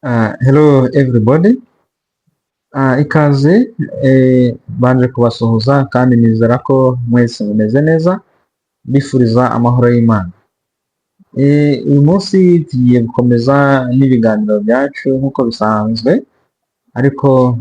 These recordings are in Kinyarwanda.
Hello everybody. Ikaze, mbanje kubasuhuza kandi nizera ko mwese mumeze neza, mbifuriza amahoro y'Imana. Uyu munsi tugiye gukomeza n'ibiganiro byacu nk'uko bisanzwe, ariko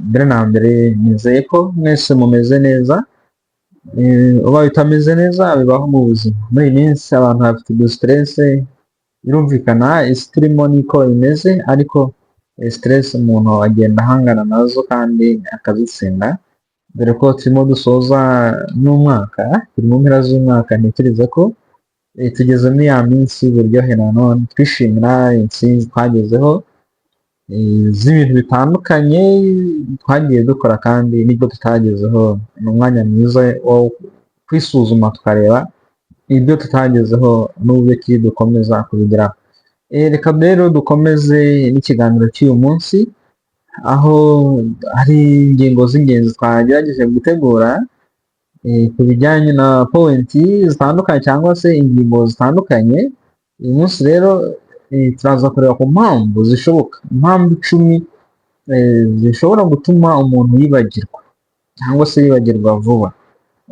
mbere na mbere nizeye ko mwese mumeze neza. Ubaye utameze neza, bibaho mu buzima. Muri iyi minsi abantu bafite udu stress, birumvikana, isi turimo niko imeze, ariko stress umuntu agenda ahangana nazo kandi akazitsinda, dore ko turimo dusoza n'umwaka, turi mu mpera z'umwaka. Ntekereza ko tugeze muri ya minsi y'uburyohe nanone, twishimira intsinzi twagezeho z'ibintu bitandukanye twagiye dukora kandi n'ibyo tutagezeho. Ni umwanya mwiza wo kwisuzuma, tukareba ibyo tutagezeho n'uburyo ki dukomeza kubigeraho. Reka rero dukomeze n'ikiganiro cy'uyu munsi, aho hari ingingo z'ingenzi twagerageje gutegura ku bijyanye na point zitandukanye cyangwa se ingingo zitandukanye. Uyu munsi rero turaza kureba ku mpamvu zishoboka, impamvu 10 zishobora gutuma umuntu yibagirwa cyangwa se yibagirwa vuba.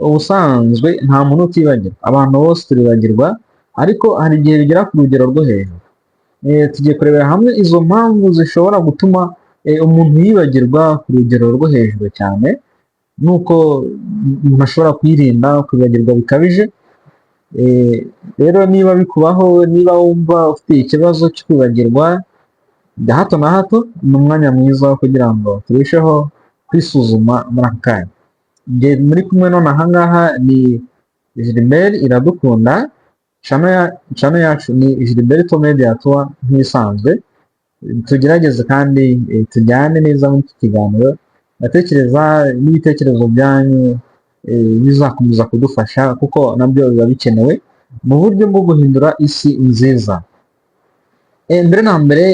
Ubusanzwe nta muntu utibagirwa, abantu bose turibagirwa, ariko hari igihe bigera ku rugero rwo hejuru. Tugiye kurebera hamwe izo mpamvu zishobora gutuma umuntu yibagirwa ku rugero rwo hejuru cyane, nuko umuntu ashobora kwirinda kwibagirwa bikabije. Rero niba bikubaho, niba wumva ufite ikibazo cyo kwibagirwa bya hato na hato, ni umwanya mwiza wo kugira ngo turusheho kwisuzuma muri aka kanya. Njye muri kumwe none aha ngaha ni Gilbert Iradukunda. Channel yacu ni Gilberto Media Tour nk'ibisanzwe. Tugerageze kandi tujyane neza muri iki kiganiro. Ndatekereza n'ibitekerezo byanyu bizakomeza kudufasha, kuko nabyo biba bikenewe mu buryo bwo guhindura isi nziza. Mbere na mbere,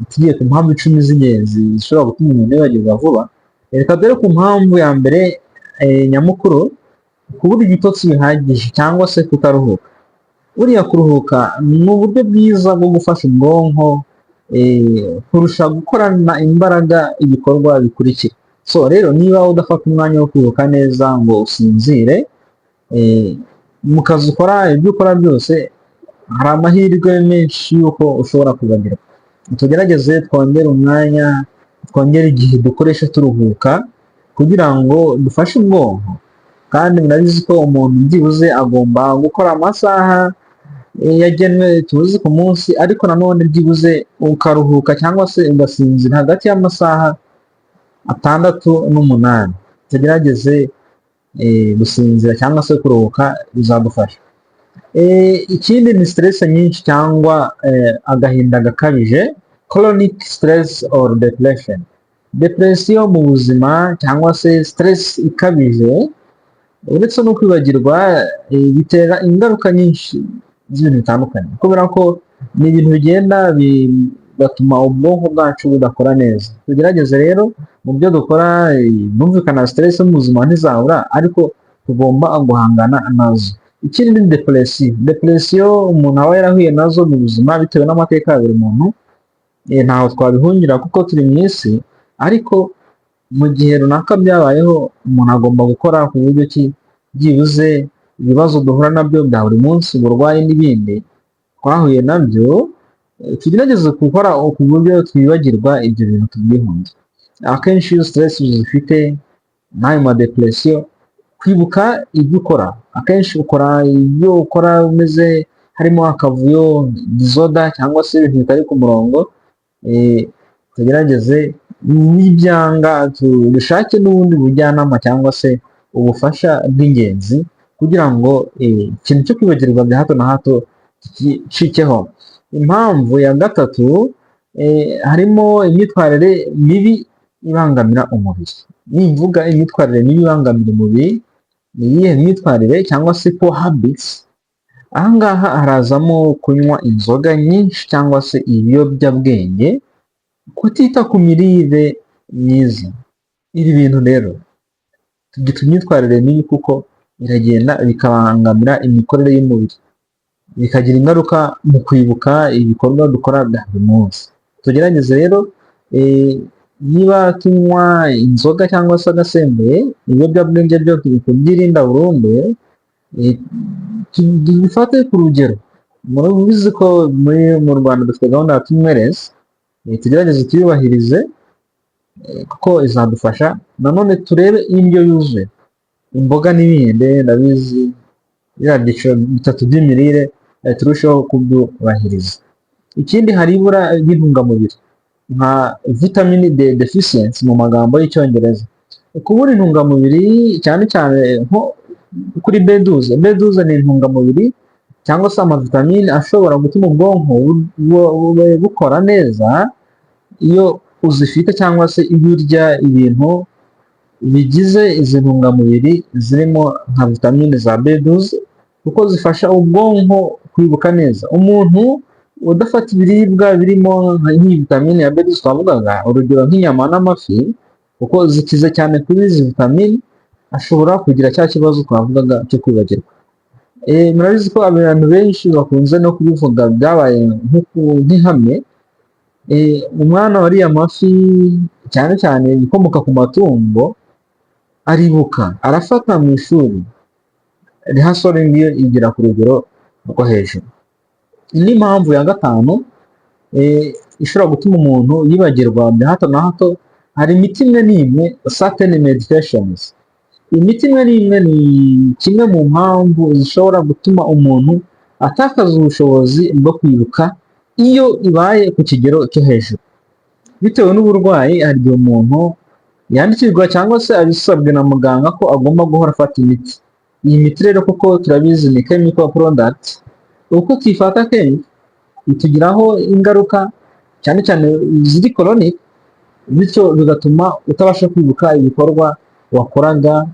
tugiye ku mpamvu 10 z'ingenzi zishobora gutuma umuntu yibagirwa vuba. Reka dore ku mpamvu ya mbere nyamukuru: kubura ibitotsi bihagije cyangwa se kutaruhuka. Buriya kuruhuka ni uburyo bwiza bwo gufasha ubwonko kurusha gukorana imbaraga ibikorwa bikurikira. So rero, niba udafata umwanya wo kuruhuka neza ngo usinzire, mu kazi ukora, ibyo ukora byose, hari amahirwe menshi y'uko ushobora kwibagirwa. Tugerageze twongere umwanya, twongere igihe dukoresha turuhuka kugira ngo dufashe ubwonko. Kandi murabizi ko umuntu byibuze agomba gukora amasaha yagenwe tuzi ku munsi, ariko nanone byibuze ukaruhuka cyangwa se ugasinzira hagati y'amasaha 6 n'8. Tugerageze gusinzira cyangwa se kuruhuka, bizadufasha. Ikindi ni stress nyinshi cyangwa agahinda gakabije, chronic stress or depression. Depression mu buzima cyangwa se stress ikabije, uretse no kwibagirwa, bitera ingaruka nyinshi z'ibintu bitandukanye, kubera ko ni ibintu bigenda bigatuma ubwonko bwacu budakora neza. Tugerageze rero mu byo dukora. Birumvikana, stress mu buzima ntizabura, ariko tugomba guhangana nazo. Ikindi ni depression. Depression umuntu aba yarahuye nazo mu buzima bitewe n'amateka ya buri muntu. Ntaho twabihungira kuko turi mu isi, ariko mu gihe runaka byabayeho, umuntu agomba gukora ku buryo ki byibuze ibibazo duhura nabyo bya buri munsi, uburwayi n'ibindi twahuye nabyo, tugerageze gukora ku buryo twibagirwa ibyo bintu, tubyihunze. Akenshi iyo stress zifite n'ayo ma depression, kwibuka ibyo ukora, akenshi ukora ibyo ukora umeze harimo akavuyo, disorder cyangwa se ibintu bitari ku murongo. Tugerageze nibyanga dushake n'ubundi bujyanama cyangwa se ubufasha bw'ingenzi kugira ngo ikintu cyo kwibagirwa bya hato na hato gicikeho. Impamvu ya gatatu harimo imyitwarire mibi ibangamira umubiri. Nimvuga imyitwarire mibi ibangamira umubiri, ni iyihe myitwarire cyangwa se poor habits? Aha ngaha harazamo kunywa inzoga nyinshi cyangwa se ibiyobyabwenge, kutita ku mirire myiza. Ibi bintu rero tubyita imyitwarire mibi kuko biragenda bikabangamira imikorere y'umubiri. Bikagira ingaruka mu kwibuka ibikorwa dukora bya buri munsi. Tugerageze rero, niba tunywa inzoga cyangwa se agasembuye, ibiyobyabwenge byo kubyirinda burundu, tubifate ku rugero. Murabizi ko mu Rwanda dufite gahunda ya Tunywe Less, tugerageze tuyubahirize, kuko izadufasha. Nanone turebe indyo yuzuye, imboga n'ibindi. Ndabizi biriya byiciro bitatu by'imirire, turusheho kubyubahiriza. Ikindi, hari ibura ry'intungamubiri nka vitamin D deficiency mu magambo y'Icyongereza. Kubura intungamubiri cyane cyane nko kuri B12. B12 ni intungamubiri cyangwa se amavitamine ashobora gutuma ubwonko bukora neza. Iyo uzifite cyangwa se iyo urya ibintu bigize izi ntungamubiri zirimo nka vitamine za B12, kuko zifasha ubwonko kwibuka neza. Umuntu udafata ibiribwa birimo nk'iyi vitamine ya B12 twavugaga, urugero nk'inyama n'amafi, kuko zikize cyane kuri izi vitamine, ashobora kugira cya kibazo twavugaga cyo kwibagirwa. Murabizi ko abantu benshi bakunze no kubivuga, byabaye nk'ihame. Umwana wariye amafi, cyane cyane ibikomoka ku matungo, aribuka, arafata mu ishuri, rehearsal ngiyo igera ku rugero rwo hejuru. Indi mpamvu ya gatanu ishobora gutuma umuntu yibagirwa bya hato na hato, hari imiti imwe n'imwe, certain medications. Imiti imwe n'imwe ni kimwe mu mpamvu zishobora gutuma umuntu atakaza ubushobozi bwo kwibuka iyo ibaye ku kigero cyo hejuru. Bitewe n'uburwayi, hari igihe umuntu yandikirwa cyangwa se abisabwe na muganga ko agomba guhora afata imiti. Iyi miti rero, kuko turabizi ni chemical product, uko tuyifata kenshi itugiraho ingaruka, cyane cyane ziri chronic, bityo bigatuma utabasha kwibuka ibikorwa wakoraga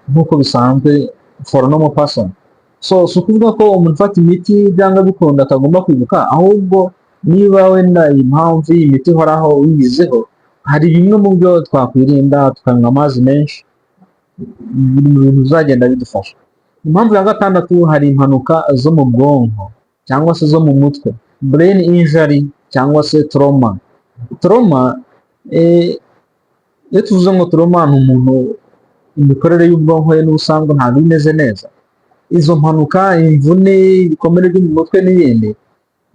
nk'uko bisanzwe for normal person. So si ukuvuga ko umuntu ufata imiti byanga bikunda atagomba kwibuka, ahubwo niba wenda iyi mpamvu y'iyi miti ihoraho wiyizeho, hari bimwe mu byo twakwirinda, tukanywa amazi menshi, biri mu bintu bizagenda bidufasha. Impamvu ya gatandatu, hari impanuka zo mu bwonko cyangwa se zo mu mutwe, brain injury cyangwa se trauma. Trauma, iyo tuvuze ngo trauma, ni umuntu imikorere y'ubwonko ye n'ubusanzwe ntabwo iba imeze neza. Izo mpanuka, imvune, ibikomere byo mu mutwe n'ibindi,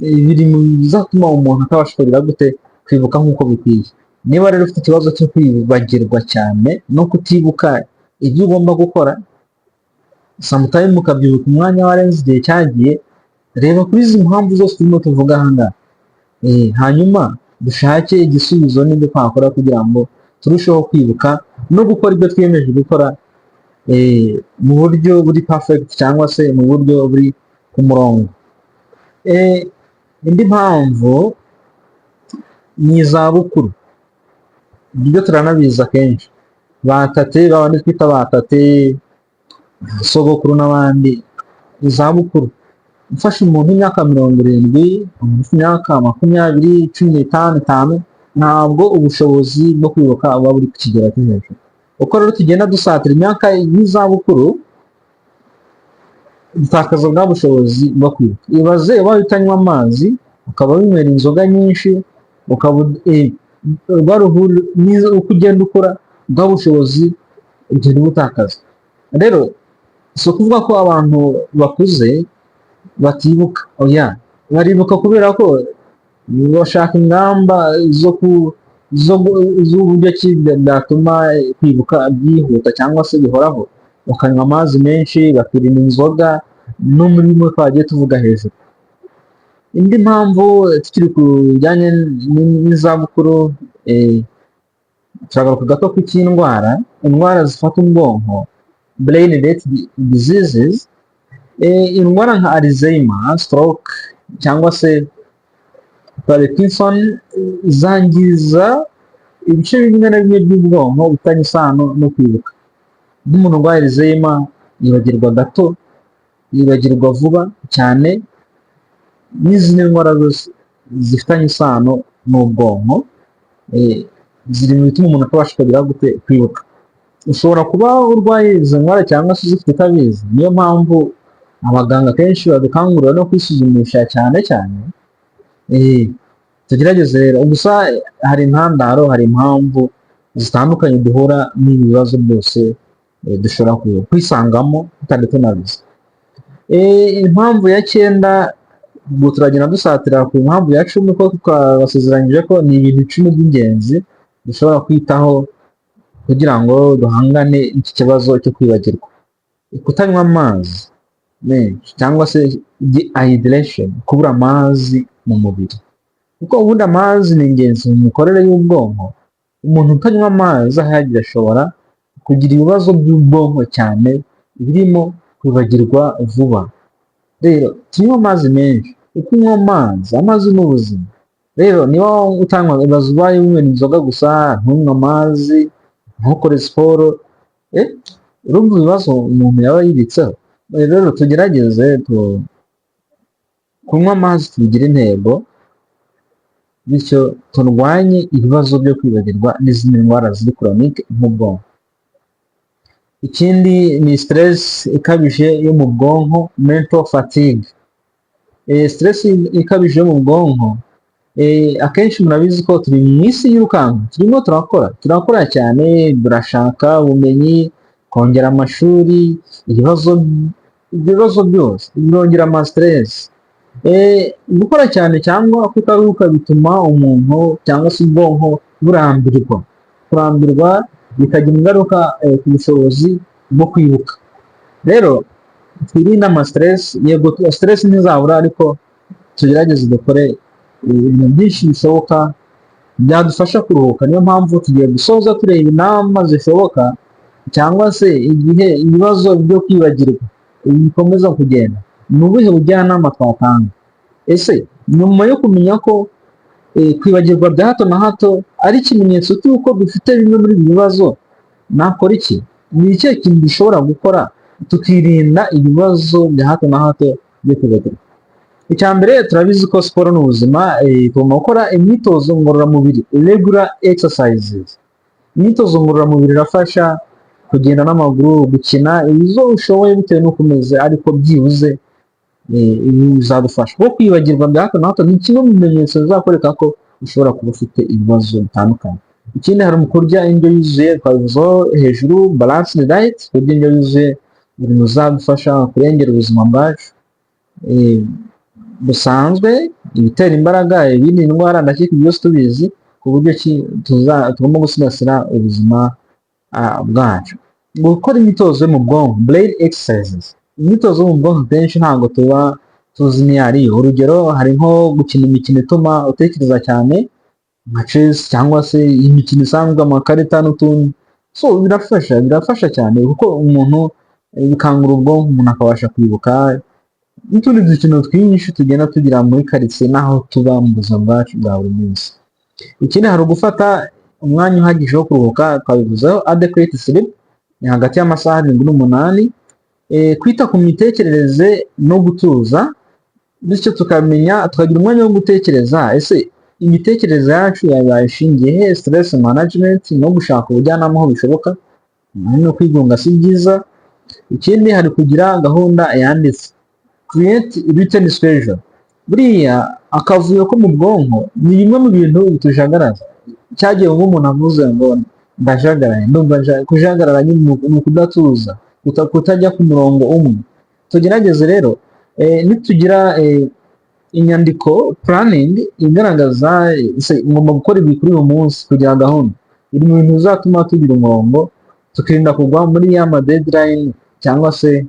biri mu bizatuma umuntu atabasha kugira gute? Kwibuka nk'uko bikwiye. Niba rero ufite ikibazo cyo kwibagirwa cyane no kutibuka ibyo ugomba gukora, sometime ukabyibuka umwanya warenze, igihe cyagiye, reba kuri izi mpamvu zose turimo tuvuga aha ngaha. Hanyuma dushake igisubizo n'ibyo twakora kugira ngo turusheho kwibuka no gukora ibyo twiyemeje gukora mu buryo buri perfect cyangwa se mu buryo buri ku murongo. Indi mpamvu ni izabukuru. Ibyo turanabizi akenshi, ba tate, babandi twita ba tate, sogokuru n'abandi, izabukuru. Ufashe umuntu w'imyaka 70, umuntu ufite imyaka 20, 15, 5, ntabwo ubushobozi bwo kwibuka buba buri ku kigero cyo hejuru. Uko rero tugenda dusatira imyaka y'izabukuru, dutakaza bwa bushobozi bwo kwibuka. Ibaze ubaye utanywa amazi, ukaba winywera inzoga nyinshi, ukaba rwa ruhuri, uko ugenda ukura bwa bushobozi ugenda ubutakaza. Rero si ukuvuga ko abantu bakuze batibuka, oya, baribuka kubera ko bashaka ingamba zo ku zo z'uburyo ki byatuma kwibuka byihuta cyangwa se bihoraho, bakanywa amazi menshi, bakirinda inzoga, no muri bimwe twagiye tuvuga hejuru. Indi mpamvu, tukiri ku bijyanye n'izabukuru, turagaruka gato ku cy'indwara, indwara zifata ubwonko, brain related diseases, indwara nka Alzheimer, stroke cyangwa se Parkinson zangiza ibice bimwe na bimwe by'ubwonko bifitanye isano no kwibuka. Nk'umuntu urwaye Alzheimer yibagirwa gato, yibagirwa vuba cyane, n'izindi ndwara zose zifitanye isano n'ubwonko ziri mu bituma umuntu atabasha kugira gute? Kwibuka. Ushobora kuba urwaye izo ndwara cyangwa se uzifite utabizi. Niyo mpamvu Abaganga kenshi badukangurira no kwisuzumisha cyane cyane. Tugerageze rero. Gusa hari intandaro, hari impamvu zitandukanye duhura n'ibi bibazo byose, dushobora kwisangamo tutari tunabizi. Impamvu ya cyenda, ubwo turagenda dusatira ku mpamvu ya 10, ko twabasezeranyije ko ni ibintu 10 by'ingenzi dushobora kwitaho kugira ngo duhangane n'iki kibazo cyo kwibagirwa. Kutanywa amazi menshi cyangwa se dehydration, kubura amazi mu mubiri, kuko ubundi amazi ni ingenzi mu mikorere y'ubwonko. Umuntu utanywa amazi ahagije ashobora kugira ibibazo by'ubwonko cyane, birimo kwibagirwa vuba. Rero tunywe amazi menshi. Uko unywa amazi, amazi ni ubuzima. Rero niba utanywa, ibaze ubaye unywera inzoga gusa, ntunywe amazi, ntukore siporo, urumva ibibazo umuntu yaba yibitseho. Rero tugerageze kunywa amazi, tubigire intego, bityo turwanye ibibazo byo kwibagirwa n'izindi ndwara ziri chronic nk'ubwonko. Ikindi ni stress ikabije yo mu bwonko, mental fatigue. Stress ikabije yo mu bwonko, akenshi murabizi ko turi mu isi yirukanka, turimo turakora, turakora cyane, turashaka ubumenyi, kongera amashuri, ibibazo byose birongera ama stress. Gukora cyane cyangwa kutaruhuka bituma umuntu cyangwa se ubwonko burambirwa. Kurambirwa bikagira ingaruka ku bushobozi bwo kwibuka. Rero twirinde ama stress. Yego, stress ntizabura, ariko tugerageze dukore ibintu byinshi bishoboka byadufasha kuruhuka. Niyo mpamvu tugiye gusoza tureba inama zishoboka, cyangwa se igihe ibibazo byo kwibagirwa bikomeza kugenda, ni ubuhe bujyanama twatanga? Ese nyuma yo kumenya ko kwibagirwa bya hato na hato ari ikimenyetso cy'uko dufite bimwe muri ibi bibazo, nakora iki? Ni ikihe kintu dushobora gukora tukirinda ibibazo bya hato na hato byo kwibagirwa? Icya mbere, turabizi ko siporo ni ubuzima. Tugomba gukora imyitozo ngororamubiri, regular exercises. Imyitozo ngororamubiri irafasha, kugenda n'amaguru, gukina, izo ushoboye bitewe n'uko umeze, ariko byibuze ibi bizadufasha, kuko kwibagirwa bya hato na hato ni kimwe mu bimenyetso bizakwereka ko ushobora kuba ufite ibibazo bitandukanye. Ikindi, hari mu kurya indyo yuzuye, twabivuzeho hejuru, balanced diet. Kurya indyo yuzuye biri mu bizadufasha kurengera ubuzima bwacu busanzwe, ibitera imbaraga, ibindi ndwara, ndakeka byose tubizi ku buryo ki tugomba gusigasira ubuzima bwacu. Gukora imyitozo yo mu bwonko, brain exercises. Imyitozo yo mu bwonko kenshi ntabwo tuba tuzi n'iyo ari yo. Urugero, hari nko gukina imikino ituma utekereza cyane nka chess, cyangwa se imikino isanzwe, amakarita n'utundi. So birafasha, birafasha cyane, kuko umuntu bikangura ubwonko, umuntu akabasha kwibuka n'utundi dukino twinshi tugenda tugira muri karitsiye n'aho tuba mu buzima bwacu bwa buri munsi. Ikindi, hari ugufata umwanya uhagije wo kuruhuka, twabivuzeho, adequate sleep ni hagati y'amasaha 7 n'umunani. Kwita ku mitekerereze no gutuza, bityo tukamenya, tukagira umwanya wo gutekereza: ese imitekerereze yacu yabaye ishingiye he? Stress management no gushaka ubujyanama aho bishoboka, no kwigunga si byiza. Ikindi, hari kugira gahunda yanditse, create written schedule. Buriya akavuyo ko mu bwonko ni bimwe mu bintu bitujagaraza. Cyagiye nk'umuntu avuze ngo ndajagaraye, ndumva kujagarara nyine ni ukudatuza, kutajya ku murongo umwe. Tugerageze rero, nitugira inyandiko, planning igaragaza ese ngomba gukora ibi kuri uyu munsi, kugira gahunda biri mu bintu bizatuma tugira umurongo, tukirinda kugwa muri ya ma deadline cyangwa se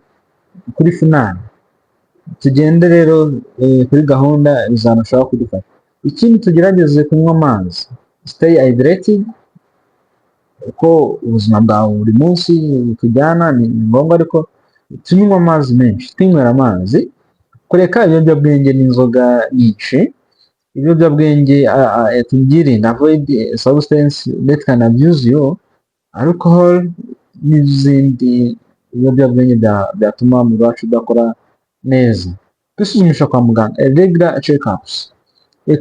kuri final. Tugende rero kuri gahunda, bizanarushaho kudufasha. Ikindi, tugerageze kunywa amazi, stay hydrated, uko ubuzima bwawe buri munsi butujyana ni ngombwa, ariko tunywe amazi menshi, twinywera amazi. Kureka ibiyobyabwenge n'inzoga nyinshi. Ibiyobyabwenge tubyirinde, avoid substance that can abuse you, alcohol n'izindi biyobyabwenge byatuma umubiri wacu udakora neza. Kwisuzumisha kwa muganga, regular check-ups.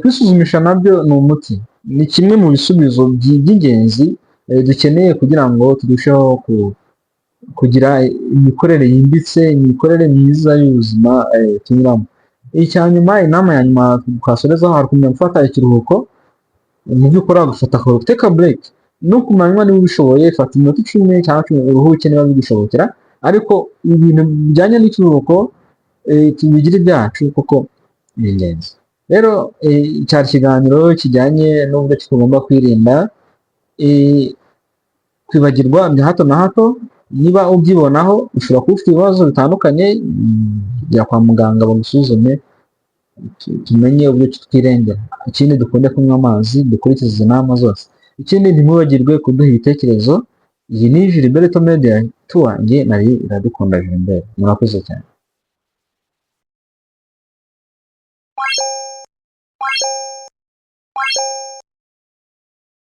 Kwisuzumisha nabyo ni umuti, ni kimwe mu bisubizo by'ingenzi dukeneye kugira ngo turusheho kugira imikorere yimbitse, imikorere myiza y'ubuzima tunyuramo. Icya nyuma, inama ya nyuma twasorezaho, hari kumenya gufata ikiruhuko mu byo ukora, gufata akaruhuko, take a break. No ku manywa niba ubishoboye, fata iminota 10 cyangwa 10 uruhuke niba bigushobokera, ariko ibintu bijyanye n'ikiruhuko tubigire ibyacu kuko ni ingenzi. Rero cyari ikiganiro kijyanye n'uburyo ki tugomba kwirinda kwibagirwa bya hato na hato. Niba ubyibonaho, ushobora kuba ufite ibibazo bitandukanye, jya kwa muganga bagusuzume, tumenye uburyo ki twirengera. Ikindi, dukunde kunywa amazi, dukurikize izi nama zose. Ikindi, ntimwibagirwe kuduha ibitekerezo. Iyi ni Gilberto Media Tour, njye nari Iradukunda Gilbert. Murakoze cyane.